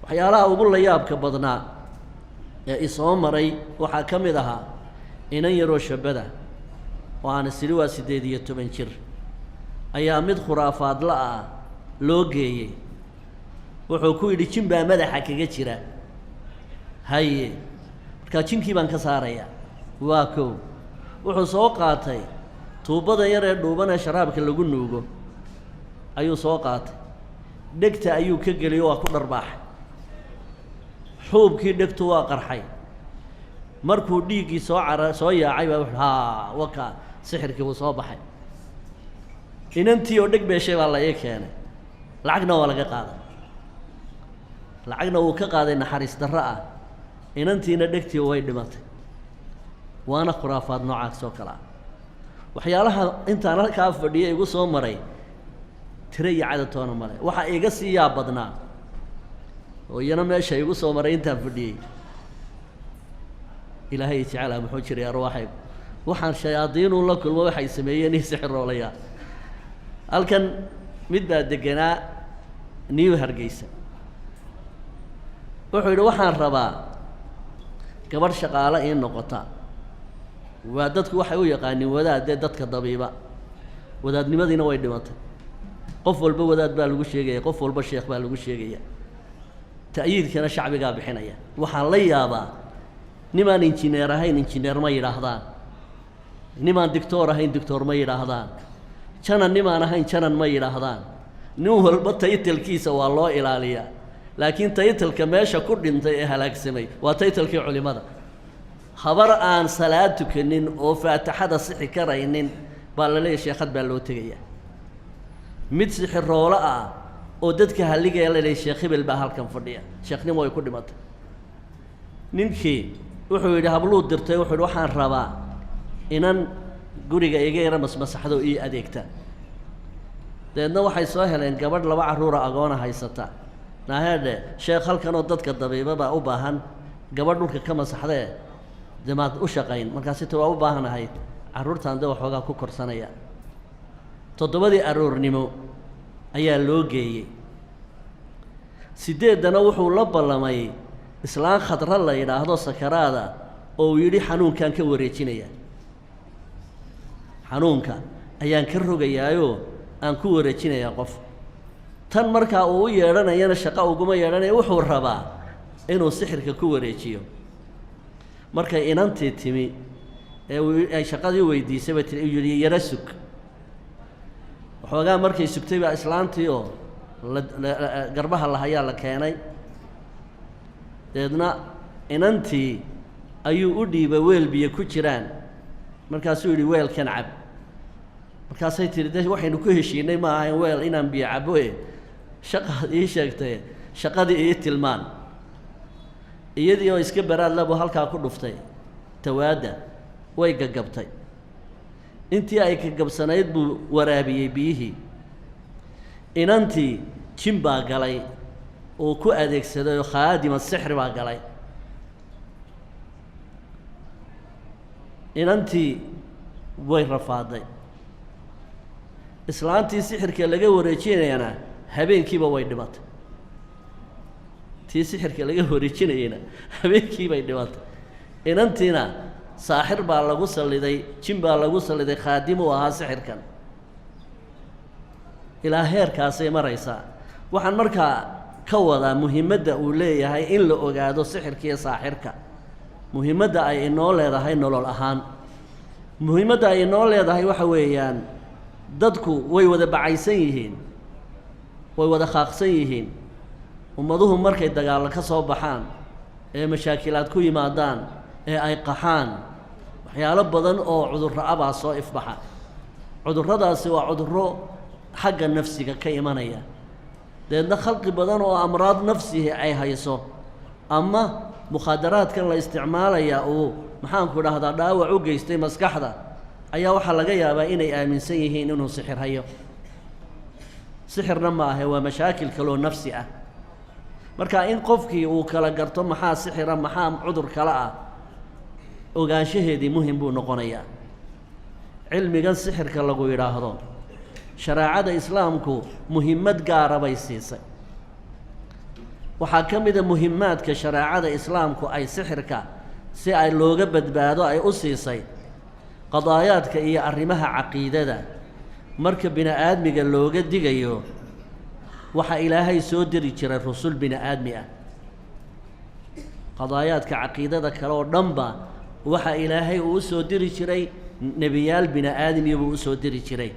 Waxyaalaha ugu layaabka badnaa ee isoo maray waxaa ka mid ahaa inan yaroo shabada oo aan isiri waa 18 jir, ayaa mid khuraafaadla ah loo geeyey. Wuxuu ku yidhi, "Jin baa madaxa kaga jira." Haye, markaa jinkii baan ka saarayaa. Waa kow. Wuxuu soo qaatay tuubbada yar ee dhuuban ee sharaabka lagu nuugo ayuu soo qaatay, dhegta ayuu ka geliyo, waa ku dharbaaxay, xuubkii dhegtu waa qarxay. Markuu dhiiggii soo cara soo yaacay baa wuxu haa, waka sixirkii wuu soo baxay. Inantii oo dheg beeshay baa la ii keenay. Lacagna waa laga qaaday, lacagna wuu ka qaaday, naxariis darro ah. Inantiina dhegtii way dhimatay. Waana khuraafaad noocaas oo kale ah. Waxyaalaha intaan halkaa fadhiya igu soo maray tiro iyo cadadtoona male. Waxaa iga sii yaab badnaa oo iyana meesha igu soo maray intaan fadhiyey, Ilaahay jeclaa muxuu jiray arwaaxaygu, waxaan shayaadiinuun la kulmo, waxay sameeyeen iyo sixiroolayaa. Halkan mid baa deganaa New Hargeysa. Wuxuu yidhi, "Waxaan rabaa gabadh shaqaale ii noqota." Waa dadku waxay u yaqaaniin wadaad dee dadka dabiiba. Wadaadnimadiina way dhimatay. Qof walba wadaad baa lagu sheegaya, qof walba sheekh baa lagu sheegaya, ta'yiidkana shacbigaa bixinaya. Waxaan la yaabaa nimaan injineer ahayn injineer ma yidhaahdaan, nimaan dictoor ahayn dictoor ma yidhaahdaan, janan nimaan ahayn janan ma yidhaahdaan. Nin walba title-kiisa waa loo ilaaliyaa, laakiin title-ka meesha ku dhintay ee halaagsamay waa title-kii culimada. Habar aan salaad tukanin oo faatixada sixi karaynin baa la leeyahy sheekhad baa loo tegayaa. Mid sixiroolo ah oo dadka halligaya la leeyahy sheekh hebel baa halkan fadhiya. Sheekhnimo way ku dhimatay. Ninkii wuxuu yidhi, habluu dirtay, wuxuu yidhi, "Waxaan rabaa inan guriga iga yara masmasaxdo, ii adeegta." Dabeedna waxay soo heleen gabadh laba carruura agoona haysata. "Naaheedhe sheekh, halkanoo dadka dabiiba baa u baahan gabadh dhulka ka masaxdee, dee maad u shaqayn?" Markaasi ta waa u baahanahay, carruurtaan de waxoogaa ku korsanaya. 7dii aroornimo ayaa loo geeyey. 8dana wuxuu la ballamay islaan Khadra la yidhaahdo, sakaraada, oo uu yidhi, "Xanuunkaan ka wareejinaya, xanuunka ayaan ka rogayaayoo aan ku wareejinayaa qof." Tan markaa uu u yeedhanayana shaqo uguma yeedhanaya, wuxuu rabaa inuu sixirka ku wareejiyo. Markay inantii timi ee ay shaqadii weydiisay bay tii, yidhi, "Yaro sug waxoogaa." Markay sugtay baa islaantii oo la garbaha lahayaa la keenay. Dabeedna inantii ayuu u dhiibay weel biyo ku jiraan. Markaasuu yidhi, "Weelkan cab." Markaasay tihi, "De waxaynu ku heshiinay ma ahayn weel inaan biyo cabo e, shaqaad ii sheegtay, shaqadii ii tilmaan." Iyadii oo iska baraad buu halkaa ku dhuftay tawaadda, way gagabtay. Intii ay gagabsanayd buu waraabiyey biyihii. Inantii jin baa galay oo ku adeegsaday, oo khaadima sixri baa galay. Inantii way rafaaday. Islaantii sixirka laga wareejinayana habeenkiiba way dhimatay. Tii sixirka laga wareejinayeyna habeenkiibay dhimatay. Inantiina saaxir baa lagu salliday, jin baa lagu salliday, khaadim uu ahaa sixirkan. Ilaa heerkaasay maraysaa. Waxaan markaa ka wadaa muhiimadda uu leeyahay in la ogaado sixirka iyo saaxirka, muhiimadda ay inoo leedahay nolol ahaan. Muhiimadda ay inoo leedahay waxa weeyaan, dadku way wada bacaysan yihiin, way wada khaaqsan yihiin. Ummaduhu markay dagaallo ka soo baxaan ee mashaakilaad ku yimaadaan ee ay qaxaan, waxyaalo badan oo cudurro ah baa soo ifbaxa. Cudurradaasi waa cudurro xagga nafsiga ka imanaya. Dabeedna khalqi badan oo amraad nafsihi ay hayso ama mukhaadaraadkan la isticmaalayaa uu, maxaanku idhaahdaa, dhaawac u geystay maskaxda, ayaa waxaa laga yaabaa inay aaminsan yihiin inuu sixir hayo. Sixirna ma ahe, waa mashaakil kaloo nafsi ah. Marka in qofkii uu kala garto maxaa sixira, maxaa cudur kale ah, ogaanshaheedii muhim buu noqonayaa. Cilmigan sixirka lagu yidhaahdo shareecada Islaamku muhimmad gaara bay siisay. Waxaa ka mida muhimaadka shareecada islaamku ay sixirka si ay looga badbaado ay u siisay qadaayaadka iyo arrimaha caqiidada. Marka bini aadmiga looga digayo, waxaa Ilaahay soo diri jiray rusul bini aadmi ah. Qadaayaadka caqiidada kale oo dhanba waxaa Ilaahay uu u soo diri jiray nebiyaal bini aadmiya buu u soo diri jiray,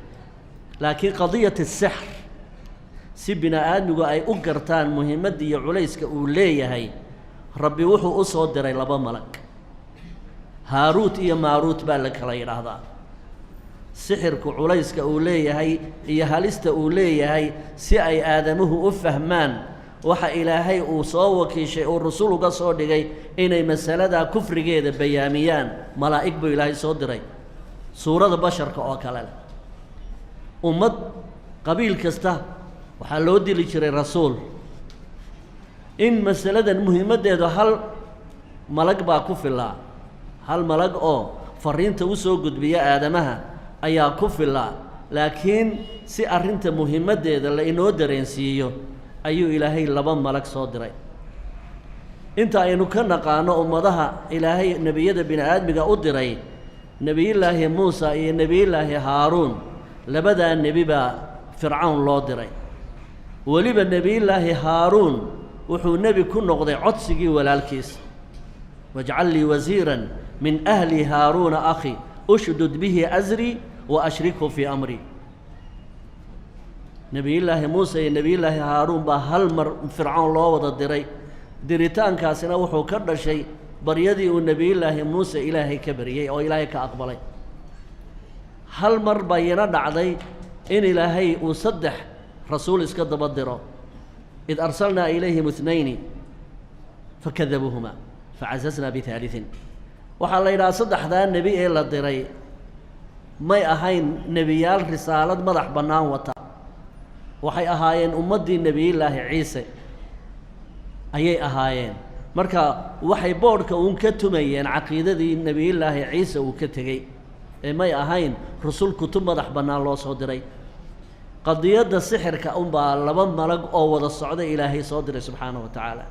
laakiin qadiyat asixr, si bini aadmigu ay u gartaan muhiimadda iyo culayska uu leeyahay, Rabbi wuxuu u soo diray laba malag, Haaruut iyo Maaruut baa la kala yidhaahdaa. Sixirku culayska uu leeyahay iyo halista uu leeyahay si ay aadamuhu u fahmaan, waxa Ilaahay uu soo wakiishay uu rusul uga soo dhigay inay masaladaa kufrigeeda bayaamiyaan. Malaa'ig buu Ilaahay soo diray suurada basharka oo kale leh. Ummad qabiil kasta waxaa loo dili jiray rasuul. In masaladan muhiimaddeedu hal malag baa ku filaa, hal malag oo fariinta u soo gudbiya aadamaha ayaa ku filaa, laakiin si arrinta muhiimaddeeda la inoo dareensiiyo ayuu Ilaahay laba malag soo diray. Inta aynu ka naqaano ummadaha Ilaahay nebiyada bini aadmiga u diray, Nebiyullaahi Muusa iyo Nebiyullaahi Haaruun, labadaa nebi baa Fircawn loo diray. Weliba Nebiyullaahi Haaruun wuxuu nebi ku noqday codsigii walaalkiis: "Wajcal lii wasiiran min ahli Haaruuna akhi, ushdud bihi asrii wa ashrikhu fii amri." Nebiyullaahi Muuse iyo Nebiyullaahi Haaruun baa hal mar Fircawn loo wada diray. Diritaankaasina wuxuu ka dhashay baryadii uu Nebiyullaahi Muuse Ilaahay ka baryey oo Ilaahay ka aqbalay. Hal mar baa iyana dhacday in Ilaahay uu saddex rasuul iska daba diro: "Id arsalnaa ilayhim ithnayni fakadabuuhuma facasasnaa bihaaliثin." Waxaa la yidhaha saddexdaa nebi ee la diray may ahayn nebiyaal risaalad madax bannaan wata, waxay ahaayeen ummaddii Nebiyullaahi Ciise ayay ahaayeen. Marka waxay boodhka uun ka tumayeen caqiidadii Nebiyullaahi Ciise uu ka tegey ee may ahayn rusul kutub madax bannaan loo soo diray. Qadiyadda sixirka unbaa laba malag oo wada socda Ilaahay soo diray subxaanahu wa tacaala.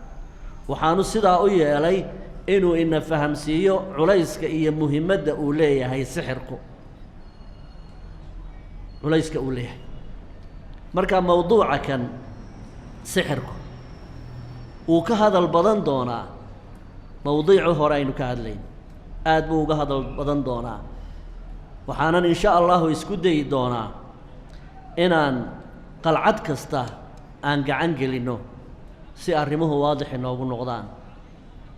Waxaanu sidaa u yeelay inuu ina fahamsiiyo culayska iyo muhiimadda uu leeyahay sixirku, culayska uu leeyahay. Marka mawduuca kan sixirku wuu ka hadal badan doonaa mawdiicu hore aynu ka hadlayn, aad buu uga hadal badan doonaa. Waxaanan insha Allahu isku dayi doonaa inaan qalcad kasta aan gacan gelinno si arrimuhu waadix inoogu noqdaan,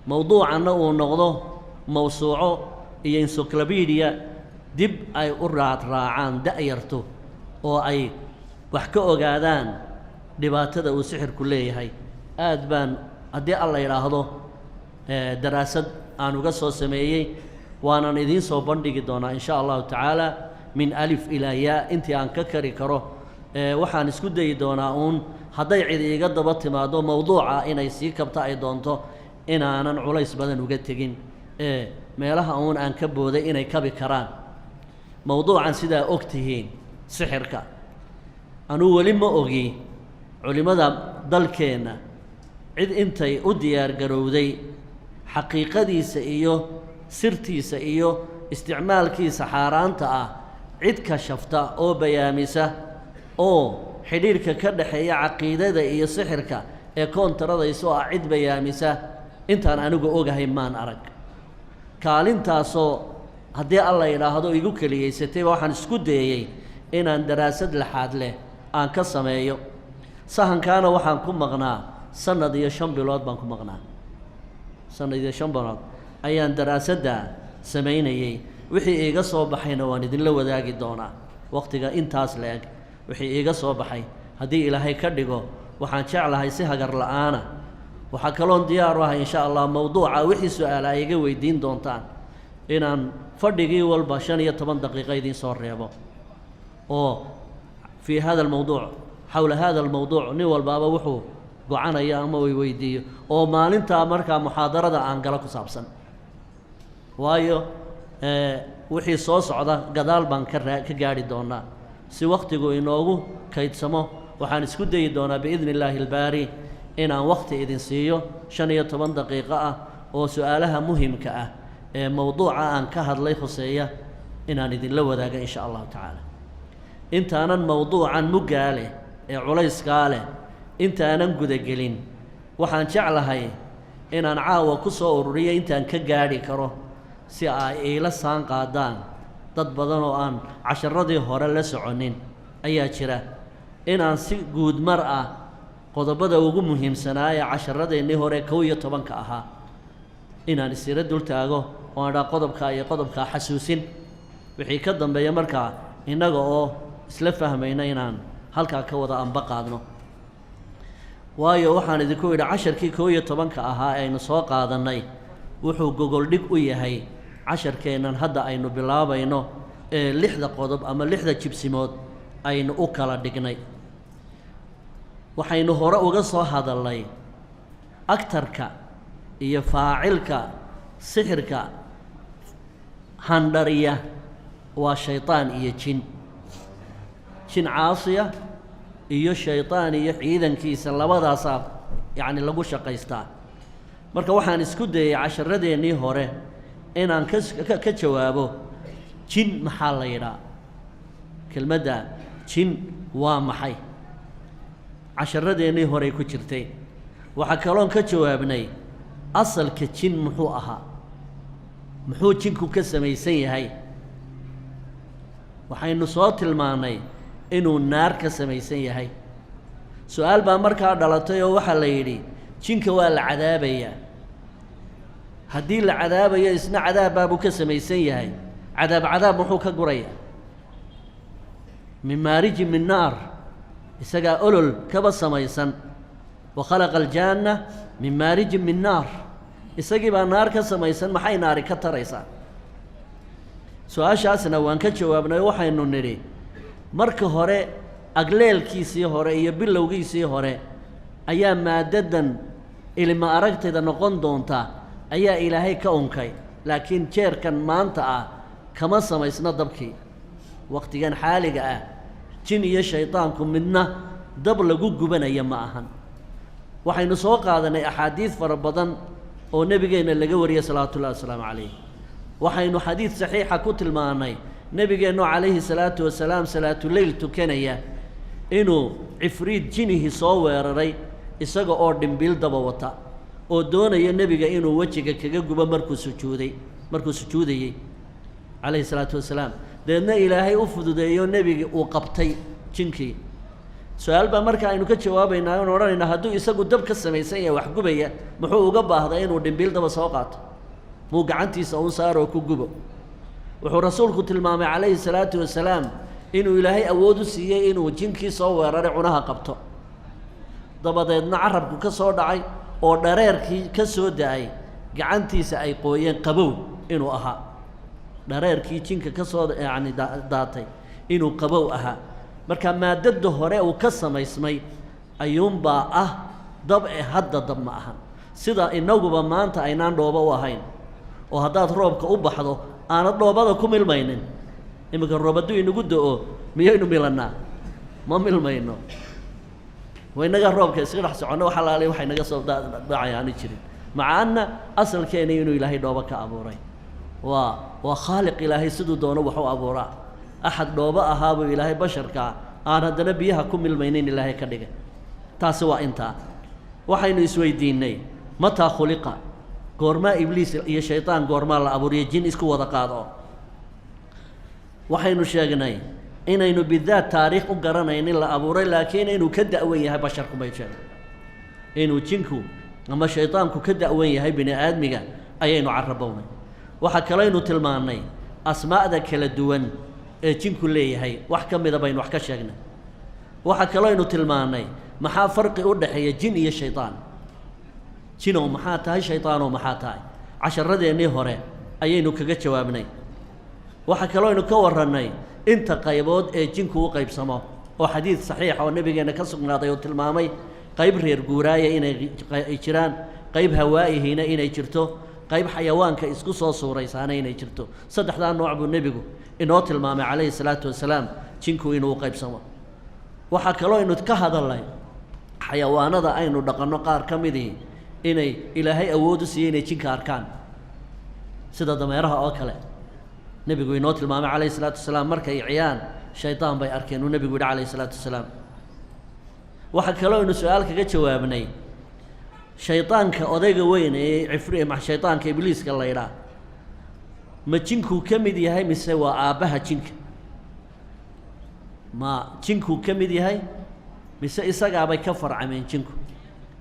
mawduucanna uu noqdo mawsuuco iyo encyclopedia dib ay u raad raacaan da'yartu oo ay wax ka ogaadaan dhibaatada uu sixirku leeyahay. Aad baan, haddii Alla yidhaahdo, daraasad aan uga soo sameeyey, waanan idiin soo bandhigi doonaa insha Allahu tacaala min alif ilaa yaa intii aan ka kari karo. Waxaan isku dayi doonaa uun hadday cid iiga daba timaado mawduuca inay sii kabta ay doonto inaanan culays badan uga tegin ee meelaha uun aan ka booday inay kabi karaan. Mawduucan sidaa og tihiin sixirka, anuu weli ma ogi culimmada dalkeenna cid intay u diyaar garowday xaqiiqadiisa iyo sirtiisa iyo isticmaalkiisa xaaraanta ah, cid kashafta oo bayaamisa oo xidhiidhka ka dhexeeya caqiidada iyo sixirka ee koontaradayso ah cid bayaamisa intaan anigu ogahay maan arag. Kaalintaasoo haddii Alla yidhaahdo igu keliyeysatayba, waxaan isku dayey inaan daraasad laxaad leh aan ka sameeyo. Sahankaana waxaan ku maqnaa sanad iyo 5 bilood baan ku maqnaa, sanad iyo 5 bilood ayaan daraasadda samaynayey. Wixii iiga soo baxayna waan idinla wadaagi doonaa waqtiga intaas la-eg. Wixii iiga soo baxay haddii Ilaahay ka dhigo, waxaan jeclahay si hagar la'aana. Waxaa kaloon diyaar u ahay insha Allah mawduuca wixii su-aala ay iga weydiin doontaan inaan fadhigii walba 15 daqiiqo idiin soo reebo oo fii hada almawduuc, xawla hada almawduuc, nin walbaaba wuxuu gocanaya ama way weydiiyo oo maalintaa markaa muxaadarada aan galo ku saabsan. Waayo wixii soo socda gadaal baan ka gaadhi doonaa si wakhtigu inoogu kaydsamo. Waxaan isku dayi doonaa biidni illaahi albaari. Inaan wakhti idin siiyo 15 daqiiqo ah oo su-aalaha muhimka ah ee mowduuca aan ka hadlay khuseeya inaan idinla wadaago in sha Allahu tacaala. Intaanan mowduucan muggaa leh ee culayskaa leh intaanan gudagelin, waxaan jeclahay inaan caawa ku soo ururiyo intaan ka gaadhi karo, si ay iila saan qaadaan. Dad badan oo aan casharadii hore la soconin ayaa jira. Inaan si guud mar ah qodobada ugu muhiimsanaa ee casharadeenii hore 11-ka ahaa inaan isira dul taago oo aan dhaa qodobkaa iyo qodobkaa xasuusin, wixii ka dambeeya markaa innaga oo isla fahmayna inaan halkaa ka wada anba qaadno. Waayo, waxaan idinku idhi casharkii 11-ka ahaa aynu soo qaadannay wuxuu gogoldhig u yahay casharkeennan hadda aynu bilaabayno ee lixda qodob ama lixda jibsimood aynu u kala dhignay. Waxaynu hore uga soo hadalnay agtarka iyo faacilka sixirka handhariya waa shaydaan iyo jin, jin caasiya iyo shaydaan iyo ciidankiisa, labadaasaa yacni lagu shaqaystaa. Marka waxaan isku dayay casharadeenii hore inaan ka jawaabo jin maxaa la yidhaa, kelmadda jin waa maxay, casharadeenii horey ku jirtay. Waxaa kaloon ka jawaabnay asalka jin muxuu ahaa, muxuu jinku ka samaysan yahay. Waxaynu soo tilmaannay inuu naar ka samaysan yahay. Su-aal baa markaa dhalatay oo waxaa la yidhi jinka waa la cadaabayaa. Haddii la cadaabayo isna cadaab baabuu ka samaysan yahay, cadaab cadaab muxuu ka gurayaa? Min maariji min naar, isagaa olol kaba samaysan. Wa khalaqa aljaanna min maarijin min naar, isagii baa naar ka samaysan, maxay naari ka taraysaa? Su-aashaasna waan ka jawaabnay. Waxaynu nidhi marka hore agleelkiisii hore iyo bilowgiisii hore ayaa maaddadan ilma aragtayda noqon doonta ayaa Ilaahay ka unkay, laakiin jeerkan maanta ah kama samaysna dabkii. Wakhtigan xaaliga ah jin iyo shaydaanku midna dab lagu gubanaya ma ahan. Waxaynu soo qaadanay axaadiid fara badan oo nebigeenna laga wariyey salawaatu ullahi wasalaamu calayh. Waxaynu xadiid saxiixa ku tilmaannay nebigeennu calayhi salaatu wasalaam salaatuleyl tukanaya inuu cifriid jinihi soo weeraray isaga oo dhimbiil daba wata oo doonaya nebiga inuu wejiga kaga gubo markuu sujuudayey calayhi salaatu wasalaam. Dabeedna Ilaahay u fududeeyo, nebigii uu qabtay jinkii. Su-aal baa marka aynu ka jawaabaynaa oonu odhanaynaa hadduu isagu dab ka samaysan yahay wax gubaya, muxuu uga baahday inuu dhimbiil daba soo qaato? Muu gacantiisa uun saaroo ku gubo? Wuxuu rasuulku tilmaamay calayhi salaatu wasalaam inuu Ilaahay awood u siiyey inuu jinkii soo weeraray cunaha qabto, dabadeedna carabku ka soo dhacay oo dhareerkii ka soo da-ay gacantiisa ay qooyeen, qabow inuu ahaa dhareerkii jinka ka soo yacni daatay inuu qabow ahaa. Marka maadada hore uu ka samaysmay ayuunbaa ah dab e hadda dab ma ahan, sida inaguba maanta aynaan dhoobo u ahayn oo haddaad roobka u baxdo aanad dhoobada ku milmaynin. Iminka roob hadduu inagu do-o miyaynu milannaa? Ma milmayno. Waa innagaa roobka iska dhex soconno, wax alaali waxay naga soo dhacay aanu jirin, maca anna asalkeena inuu Ilaahay dhoobo ka abuuray. Waa khaaliq Ilaahay siduu doono wax u abuuraa. Axad dhoobo ahaabuu Ilaahay basharkaa aan haddana biyaha ku milmaynin Ilaahay ka dhigay. Taasi waa intaa. Waxaynu isweydiinnay mataa khuliqa, goormaa Ibliis iyo shaydaan goormaa la abuuriyo, jin isku wada qaado. Waxaynu sheegnay inaynu bidaat taariikh u garanayn in la abuuray, laakiin inuu ka da'wan yahay basharku bay sheegnay, inuu jinku ama shaydaanku ka da'wan yahay bini aadmiga ayaynu carabownay. Waxaa kaleynu tilmaannay asmaa'da kala duwan ee jinku leeyahay, wax ka mida baynu wax ka sheegnay. Waxaa kalooynu tilmaannay maxaa farqi u dhexeeya jin iyo shaydaan, jinow maxaa tahay, shaydaanow maxaa tahay, casharadeenii hore ayaynu kaga jawaabnay. Waxaa kalooynu ka warrannay inta qaybood ee jinku u qaybsamo oo xadiid saxiixa oo nebigeenna ka sugnaaday oo tilmaamay qayb reer guuraaya inay jiraan, qayb hawaa'ihiina inay jirto, qayb xayawaanka isku soo suuraysaana inay jirto. Saddexdaa nooc buu nebigu inoo tilmaamay calayhi salaatu wasalaam jinku inuu u qaybsamo. Waxaa kaloo aynu ka hadalnay Xayawaanada aynu dhaqanno qaar ka midii inay Ilaahay awood u siiyey inay jinka arkaan, sida dameeraha oo kale. Nebigu inoo tilmaamay calayhi isalaatu wasalaam, markay ciyaan shaydaan bay arkeen, uu nebigu yidhi calayhi isalaatu wasalaam. Waxaa kaloo aynu su-aal kaga jawaabnay shaydaanka odayga weyn ee cifri, shaydaanka Ibliiska la ydhaa, ma jinkuu ka mid yahay mise waa aabbaha jinka? Ma jinkuu ka mid yahay mise isagaabay ka farcameen jinku?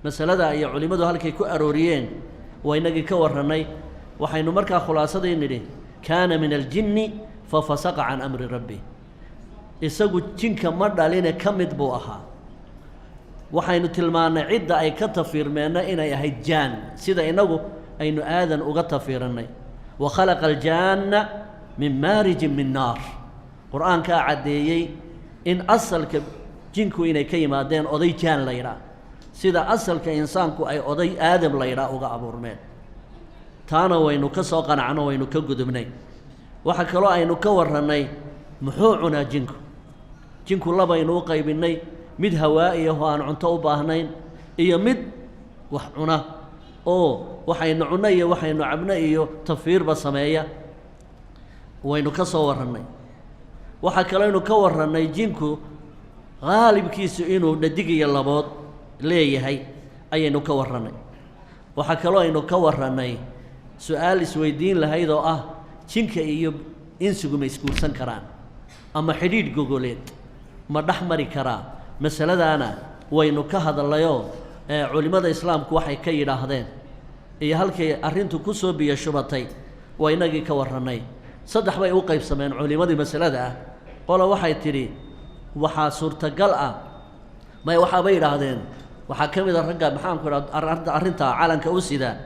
Masalada iyo culimmadu halkay ku arooriyeen waa inagii ka warrannay. Waxaynu markaa khulaasadii nidhi: kaana min aljinni fafasaqa can amri rabbi. Isagu jinka ma dhaline, ka mid buu ahaa. Waxaynu tilmaannay cidda ay ka tafiirmeenna inay ahayd jaan, sida inagu aynu aadan uga tafiirannay. Wa khalaqa aljaanna min maarijin min naar. Qur-aankaa caddeeyey in asalka jinku inay ka yimaadeen oday jaan la yidhaah, sida asalka insaanku ay oday Aadam la yidhaah uga abuurmeen. Taana waynu ka soo qanacno, waynu ka gudubnay. Waxaa kaloo aynu ka warrannay muxuu cunaa jinku. Jinku labaynu u qaybinnay: mid hawaa'i ah oo aan cunto u baahnayn, iyo mid wax cuna oo waxaynu cunno iyo waxaynu cabno iyo tafiirba sameeya. Waynu ka soo warrannay. Waxaa kalooynu ka warrannay jinku qaalibkiisu inuu dhadig iyo labood leeyahay ayaynu ka warrannay. Waxaa kaloo aynu ka warrannay su-aal isweydiin lahayd oo ah: jinka iyo insigu ma isguursan karaan, ama xidhiidh gogoleed ma dhex mari karaa? Masaladaana waynu ka hadallayoo culimmada islaamku waxay ka yidhaahdeen iyo halkay arrintu ku soo biyo shubatay waa inagii ka warrannay. Saddex bay u qaybsameen culimmadii masalada ah. Qola waxay tidhi waxaa suurtagal ah, may waxaabay yidhaahdeen, waxaa ka mid a ragga, maxaanku idhaha, arrintaa calanka u sida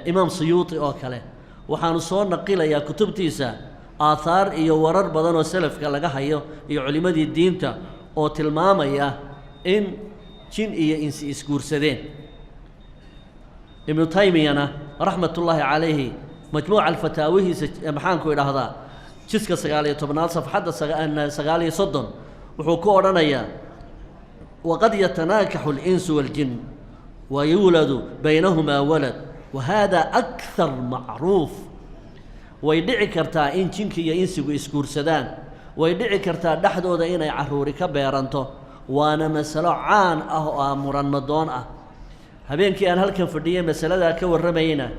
Imaam Suyuuti oo kale. Waxaanu soo naqilayaa kutubtiisa aathaar iyo warar badan oo selafka laga hayo iyo culimmadii diinta oo tilmaamaya in jin iyo insi isguursadeen. Ibnu Taymiyana raxmatullaahi calayhi majmuuca alfataawihiisa, maxaanku idhaahdaa, jiska 19aad, safxadda 39, wuxuu ku odhanayaa: waqad yatanaakaxu alinsu waaljin wa yuuladu baynahumaa walad, wa hada akthar macruuf. Way dhici kartaa in jinka iyo insigu isguursadaan, way dhici kartaa dhexdooda inay carruuri ka beeranto, waana masalo caan ah oo ah muranmadoon ah. Habeenkii aan halkan fadhiyey masaladaa ka warramayna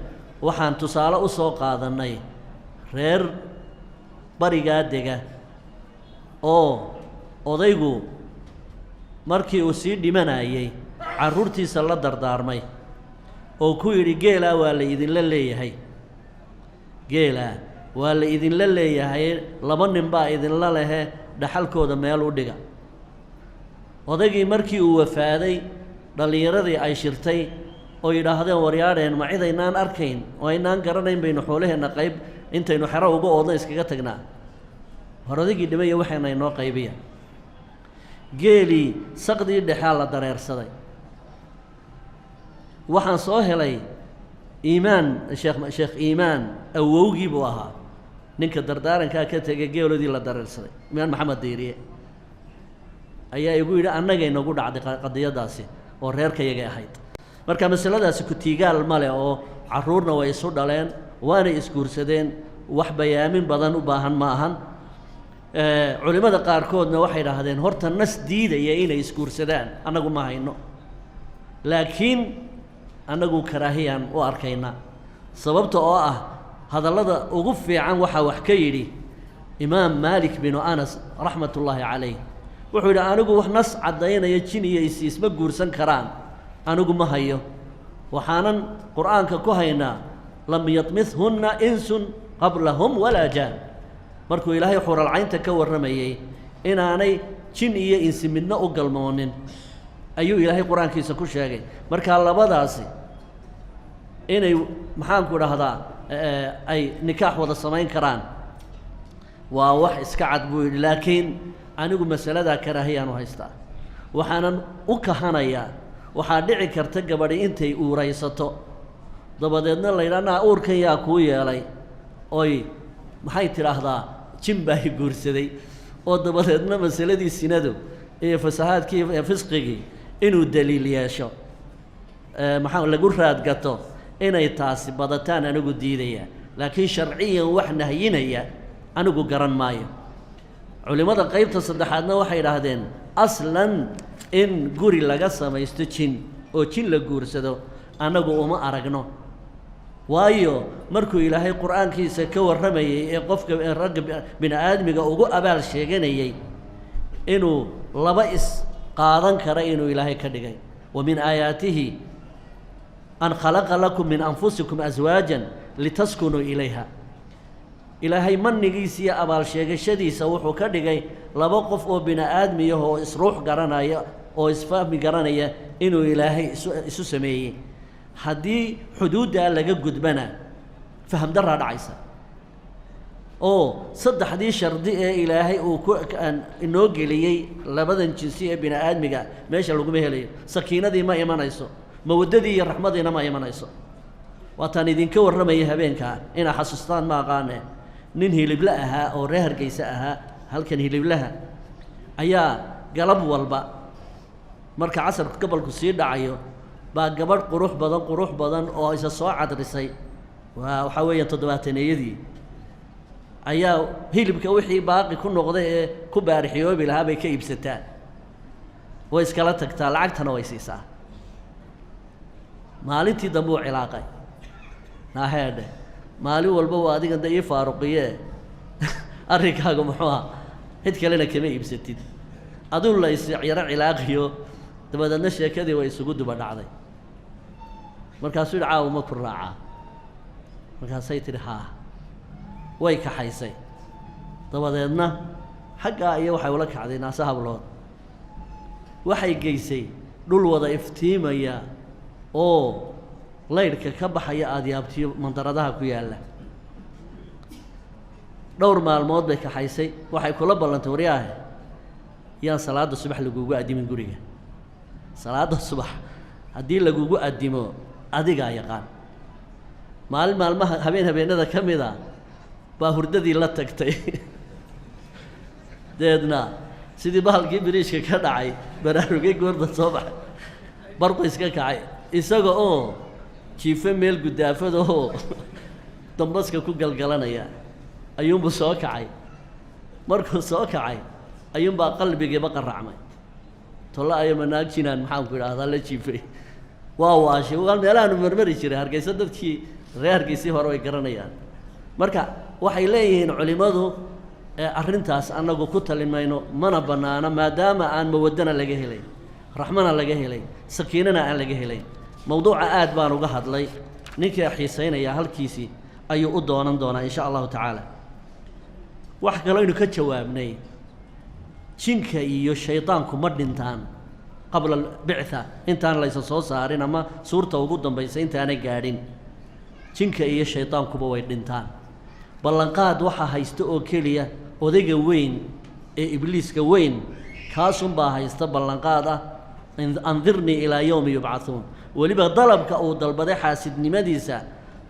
waxaan tusaale u soo qaadannay reer barigaa dega oo odaygu markii uu sii dhimanayey carruurtiisa la dardaarmay oo ku yidhi: geelaa waa la idinla leeyahay, geelaa waa la idinla leeyahay, laba nin baa idinla lehe, dhaxalkooda meel u dhiga. Odaygii markii uu wafaaday, dhallinyaradii ay shirtay oo yidhaahdeen: waryaadheen, ma cid aynaan arkayn oo aynaan garanayn baynu xoolaheenna qayb intaynu xero uga oodno iskaga tagnaa? Hor odaygii dhimaya waxayna inoo qaybiya. Geelii saqdii dhexaa la dareersaday. Waxaan soo helay Iimaan, Sheekh Iimaan awowgii buu ahaa ninka dardaarankaa ka tegay geeloodii la dareersaday. Iimaan Maxamed Diiriye ayaa igu yidhi: annagay nagu dhacday qadiyaddaasi oo reerkayagay ahayd. Marka masaladaasi ku-tiigaal ma leh, oo carruurna way isu dhaleen, waanay isguursadeen, wax bayaamin badan u baahan ma ahan. Culimmada qaarkoodna waxay idhaahdeen: horta nas diidaya inay isguursadaan annagu ma hayno, laakiin annagu karaahiyaan u arkaynaa. Sababta oo ah hadallada ugu fiican waxaa wax ka yidhi Imaam Maalik binu Anas raxmatullaahi calayh. Wuxuu yidhi: anigu wax nas caddaynaya jin iyo is isma guursan karaan anigu ma hayo, waxaanan Qur-aanka ku haynaa lam yatmithunna insun qablahum walaa jaan. Markuu Ilaahay xuralcaynta ka warramayey, inaanay jin iyo insi midna u galmoonin ayuu Ilaahay Qur-aankiisa ku sheegay. Markaa labadaasi inay, maxaanku idhaahdaa, ay nikaax wada samayn karaan waa wax iska cad, buu yidhi. Laakiin anigu masaladaa karaahiyaan u haystaa, waxaanan u kahanayaa waxaa dhici karta gabadhi intay uuraysato, dabadeedna la yidhaha: naa, uurkan yaa kuu yeelay? Oy maxay tidhaahdaa? Jin baa i guursaday. Oo dabadeedna masaladii sinadu iyo fasahaadkii iyo fisqigii Inuu daliil yeesho, maxaa lagu raadgato inay taasi badataan anigu diidaya, laakiin sharciyan wax nahyinaya anigu garan maayo. Culimmada qeybta saddexaadna waxay idhaahdeen aslan in guri laga samaysto jin oo jin la guursado annagu uma aragno, waayo markuu Ilaahay qur-aankiisa ka warramayey ee qofka ragga bini aadmiga ugu abaal sheeganayey inuu laba is qaadan kara inuu Ilaahay ka dhigay, wa min aayaatihi an khalaqa lakum min anfusikum aswaajan litaskunuu ilayha. Ilaahay manigiisa iyo abaal sheegashadiisa wuxuu ka dhigay laba qof oo bini aadmiyah oo isruux garanaya oo isfahmi garanaya inuu Ilaahay isu sameeyey. Haddii xuduuddaa laga gudbana faham daraa dhacaysa, oo saddexdii shardi ee Ilaahay uu ku inoo geliyey labadan jinsi ee bini aadmiga meesha laguma helayo. Sakiinadii ma imanayso, mawaddadii iyo raxmadiina ma imanayso. Waataan idinka warramayay habeenkaa, inaa xasuustaan ma aqaane, nin hilibla ahaa oo reer Hargeysa ahaa, halkan hiliblaha ayaa galab walba marka casarka gobolku sii dhacayo baa gabadh qurux badan, qurux badan oo isa soo cadrisay, waa waxaa weeyaan toddobaataneeyadii, ayaa hilibka wixii baaqi ku noqday ee ku baarixiyoobi lahaa bay ka iibsataa, way iskala tagtaa, lacagtana way siisaa. Maalintii dambe uu cilaaqay, naaheedhe, maalin walba waa adigan da ii faaruqiye, arrinkaagu muxuu aha? Cid kalena kama iibsatid, aduu la is yaro cilaaqiyo. Dabadeedna sheekadii way isugu duba dhacday. Markaasuu yidhi, caawa ma ku raacaa? Markaasay tidhi haa. Way kaxaysay, dabadeedna xaggaa iyo waxay ula kacday naase hablood. Waxay geysay dhul wada iftiimaya oo laydhka ka baxaya aada yaabtiyo mandaradaha ku yaalla. Dhowr maalmood bay kaxaysay. Waxay kula ballantay, waryaahe, yaan salaadda subax lagugu addimin guriga, salaadda subax haddii lagugu addimo adigaa yaqaan. Maalin maalmaha, habeen habeenada ka mid a baa hurdadii la tagtay, dabeedna sidii bahalkii biriishka ka dhacay baraarugay, goorda soo baxay, barqu iska kacay isaga oo jiifo meel guddaafadahoo dambaska ku galgalanaya ayuunbuu soo kacay. Markuu soo kacay ayuunbaa qalbigiiba qaracmay, tolla ayo manaag jinaan maxaanku idhaahdaa la jiifay, waa waashay. Waa meelahaanu marmari jiray Hargeysa, dadkii reer Hargeysii hore way garanayaan. Marka waxay leeyihiin culimmadu, arrintaas annagu ku talin mayno, mana bannaano, maadaama aan mawaddana laga helay, raxmana laga helay, sakiinana aan laga helayn. Mawduuca aad baan uga hadlay, ninkii xiisaynaya halkiisii ayuu u doonan doonaa insha allahu tacaala. Wax kaloo aynu ka jawaabnay, jinka iyo shaydaanku ma dhintaan qabla albictha, intaan laysa soo saarin ama suurta ugu dambaysa intaanay gaadhin, jinka iyo shaydaankuba way dhintaan. Ballanqaad waxaa haysta oo keliya odayga weyn ee ibliiska weyn, kaasunbaa haysta ballanqaad ah andirnii ilaa yowmi yubcathuun. Weliba dalabka uu dalbaday xaasidnimadiisa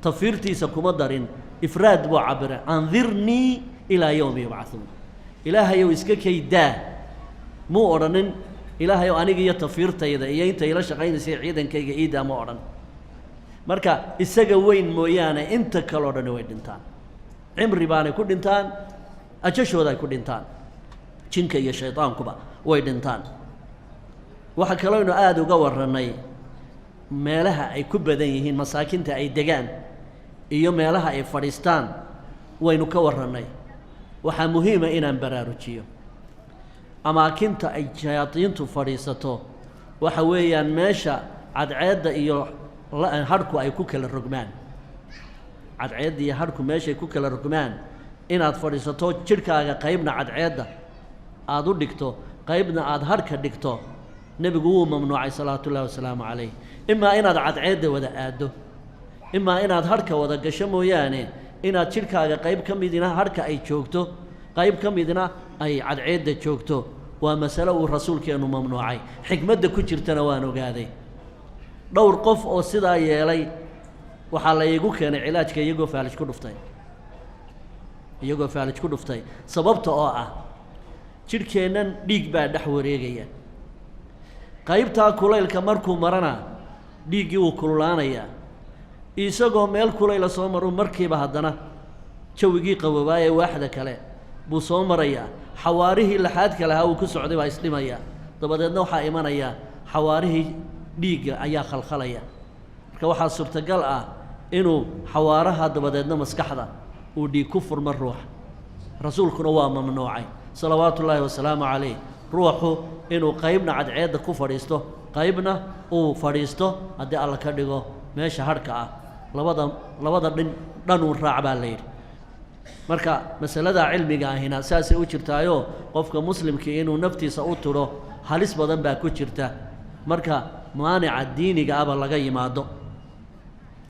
tafiirtiisa kuma darin, ifraad buu cabiray, andirnii ilaa yowmi yubcathuun. Ilaahayow iska kaydaa muu odhanin, Ilaahayow aniga iyo tafiirtayda iyo inta ila shaqaynaysa ciidankayga iidaa ma odhan. Marka isaga weyn mooyaane inta kaleo dhani way dhintaan, cimri baanay ku dhintaan, ajashooda ay ku dhintaan, jinka iyo shaydaankuba way dhintaan. Waxaa kalooynu aada uga warrannay meelaha ay ku badan yihiin, masaakinta ay degaan iyo meelaha ay fadhiistaan waynu ka warrannay. Waxaa muhiima inaan baraarujiyo amaakinta ay shayaadiintu fadhiisato, waxa weeyaan meesha cadceedda iyo hadhku ay ku kala rogmaan, cadceedda iyo hadhku meeshay ku kala rogmaan inaad fadhiisato, jidhkaaga qaybna cadceedda aada u dhigto, qaybna aada hadhka dhigto, nebigu wuu mamnuucay salawaatu ullahi wasalaamu calayh. Imaa inaad cadceedda wada aaddo, imaa inaad hadhka wada gasho mooyaane, inaad jidhkaaga qayb ka midina hadhka ay joogto, qayb ka midna ay cadceedda joogto, waa masalo uu rasuulkeennu mamnuucay. Xikmadda ku jirtana waan ogaaday. Dhowr qof oo sidaa yeelay waxaa la iigu keenay cilaajka iyagoo faalij ku dhuftay, iyagoo faalij ku dhuftay. Sababta oo ah jidhkeennan dhiig baa dhex wareegaya. Qaybtaa kulaylka markuu marana dhiiggii wuu kululaanayaa, isagoo meel kulayla soo maruu markiiba haddana jawigii qaboobaa ee waaxda kale buu soo marayaa. Xawaarihii laxaadka lahaa uu ku socday baa isdhimaya, dabadeedna waxaa imanaya xawaarihii dhiigga ayaa khalkhalaya. Marka waxaa suurtagal ah inuu xawaaraha dabadeedna maskaxda uu dhiig ku furmo ruuxa. Rasuulkuna waa mamnuucay salawaatu ullaahi wasalaamu calayh ruuxu inuu qaybna cadceedda ku fadhiisto, qaybna uu fadhiisto haddii Alla ka dhigo meesha hadhka ah. Labada dhin dhanuun raac baa la yidhi. Marka masaladaa cilmiga ahina saasay u jirtaayoo, qofka muslimkii inuu naftiisa u tudho halis badan baa ku jirta marka maanica diiniga aba laga yimaado.